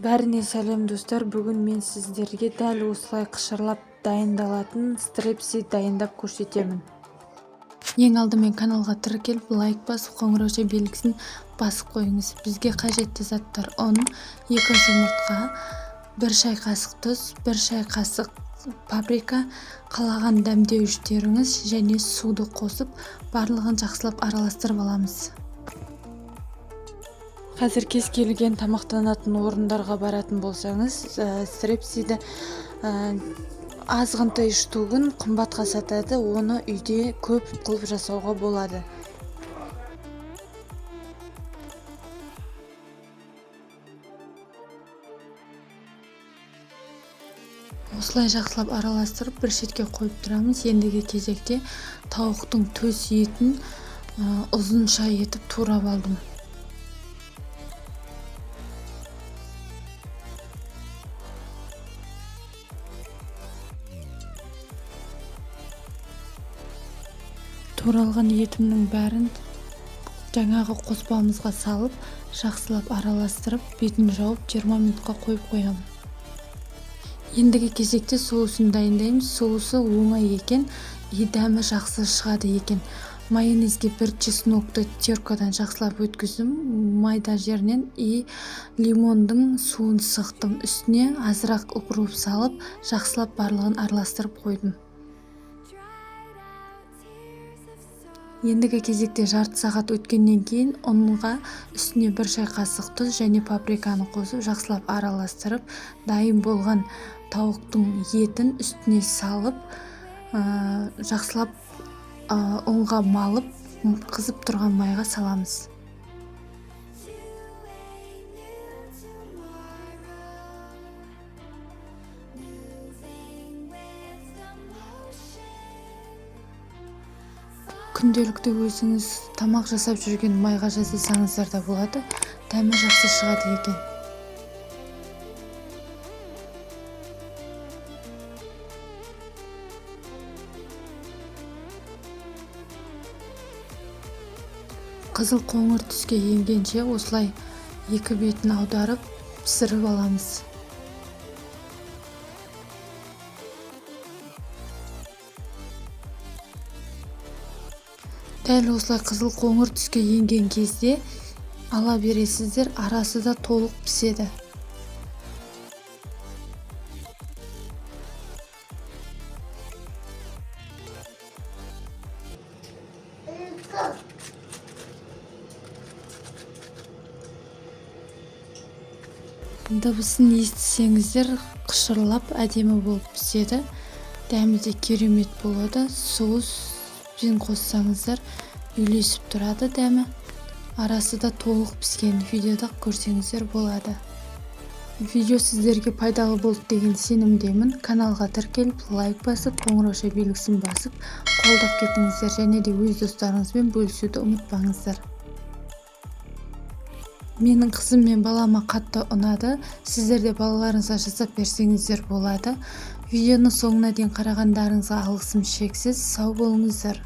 Бәріне сәлем, достар! Бүгін мен сіздерге дәл осылай қышырлап дайындалатын стрепси дайындап көрсетемін. Ең алдымен каналға тіркеліп, лайк басып, қоңырауші белгісін басып қойыңыз. Бізге қажетті заттар: ұн, 2 жұмыртқа, 1 шай қасық тұз, 1 шай қасық паприка, қалаған дәмдеуіштеріңіз және суды қосып, барлығын жақсылап араластырып аламыз. Қазір кез келген тамақтанатын орындарға баратын болсаңыз, стрепсиді азғантай штугін қымбатқа сатады, оны үйде көп қылып жасауға болады. Осылай жақсылап араластырып, бір шетке қойып тұрамыз. Ендігі кезекте тауықтың төс етін ұзынша етіп турап алдым. Туралған етімнің бәрін жаңағы қоспамызға салып, жақсылап араластырып, бетін жауып 20 минутқа қойып қоямын. Ендігі кезекте соусын дайындаймыз. Соусы оңай екен, и дәмі жақсы шығады екен. Майонезге бір чеснокты теркадан жақсылап өткіздім, майда жерінен, и лимондың суын сықтым. Үстіне азырақ укроп салып, жақсылап барлығын араластырып қойдым. Ендігі кезекте жарты сағат өткеннен кейін ұнға үстіне 1 шай қасық тұз және паприканы қосып, жақсылап араластырып, дайын болған тауықтың етін үстіне салып, жақсылап ұнға малып, қызып тұрған майға саламыз. Күнделікті өзіңіз тамақ жасап жүрген майға жасасаңыздар да болады, дәмі жақсы шығады екен. Қызыл қоңыр түске енгенше осылай екі бетін аударып пісіріп аламыз. Дәл осылай қызыл қоңыр түске енген кезде ала бересіздер, арасы да толық піседі. Дыбысын естісеңіздер, қышырлап әдемі болып піседі. Дәмі де керемет болады. Соуспен қоссаңыздар үйлесіп тұрады дәмі. Арасы да толық піскен, видеода көрсеңіздер болады. Видео сіздерге пайдалы болды деген сенімдемін. Каналға тіркеліп, лайк басып, қоңырауша белгісін басып, қолдап кетіңіздер және де өз достарыңызбен бөлісуді ұмытпаңыздар. Менің қызым мен балама қатты ұнады. Сіздер де балаларыңызға жасап берсеңіздер болады. Видеоны соңына дейін қарағандарыңызға алғысым шексіз. Сау болыңыздар.